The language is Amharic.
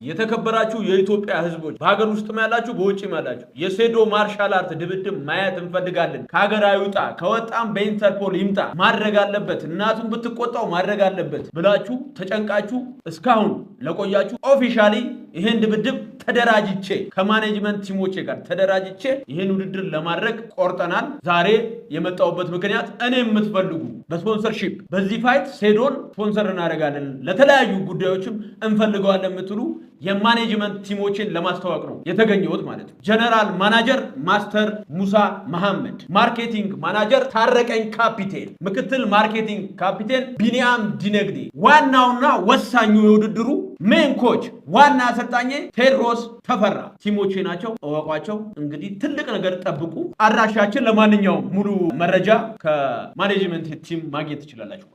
የተከበራችሁ የኢትዮጵያ ሕዝቦች፣ በሀገር ውስጥም ያላችሁ በውጭም ያላችሁ፣ የሴዶ martial art ድብድብ ማየት እንፈልጋለን። ከሀገር አይውጣ፣ ከወጣም በኢንተርፖል ይምጣ፣ ማድረግ አለበት፣ እናቱን ብትቆጣው ማድረግ አለበት ብላችሁ ተጨንቃችሁ እስካሁን ለቆያችሁ፣ officially ይህን ድብድብ ተደራጅቼ፣ ከ management team ኦቼ ጋር ተደራጅቼ ይህን ውድድር ለማድረግ ቆርጠናል። ዛሬ የመጣሁበት ምክንያት እኔ የምትፈልጉ፣ በ sponsorship በዚህ fight ሴዶን ስፖንሰር እናደርጋለን፣ ለተለያዩ ጉዳዮችም እንፈልገዋለን የምትሉ የ management team ኦችን ለማስተዋወቅ ነው የተገኘሁት ማለት ነው። General manager ማስተር ሙሳ መሐመድ፣ marketing manager ታረቀኝ ካፒቴን፣ ምክትል marketing ካፒቴን ቢኒያም ዲነግዴ፣ ዋናውና ወሳኙ የውድድሩ main coach ዋና አሰልጣኜ ቴድሮስ ተፈራ team ኦቼ ናቸው። እወቋቸው። እንግዲህ ትልቅ ነገር ጠብቁ። አድራሻችን፣ ለማንኛውም ሙሉ መረጃ ከ management team ማግኘት ትችላላችሁ።